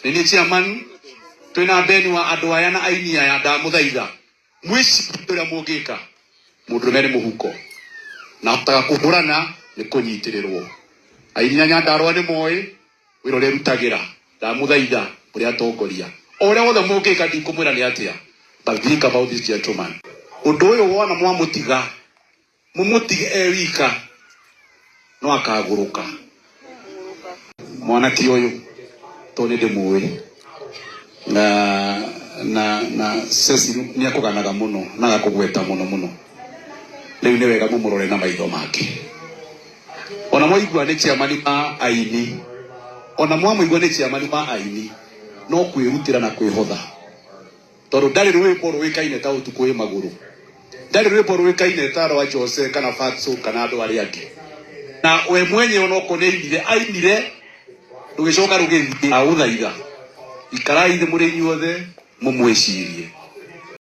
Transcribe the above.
Nĩ niĩ chairman, twĩna Beni wa andũ aya na aini aya, ndamũthaitha mwĩcirie ũrĩa mũngĩka. Mũndũrũme nĩ mũhuko na ahotaga kũhũrana nĩ kũnyitĩrĩrwo. Aini a Nyandarũa nĩ moĩ wĩra ũrĩa ĩrutagĩra. Ndamũthaitha mũrĩ atongoria, o ũrĩa wothe mũngĩka, ndikũmwĩra nĩ atĩa, but think about this gentleman. Ũndũ ũyũ wona mwamũtiga, mũmũtige e wika, no akagũrũka. Mwanake ũyũ tondũ nĩ ndĩmũĩ na Cecil nĩ akũganaga mũno na agakũgweta mũno mũno. Rĩu nĩ wega mũmũrore na maitho make. Ona mwaigua nĩ chairman wa aini, ona mwamũigua nĩ chairman wa aini, no kwĩrutĩra na kwĩhotha, tondũ ndarĩ rwĩmbo rũĩkaine ta Ũtukũ wĩ Magũrũ, ndarĩ rwĩmbo rũĩkaine ta rwa Jose kana Fatso kana andũ arĩa angĩ. Na we mwenyewe onokorwo nĩ ainire, ainire rũgĩcoka rũgĩthiĩ. Agũthaitha, ikarai thĩ mũrĩ inyuothe mũmwĩcirie.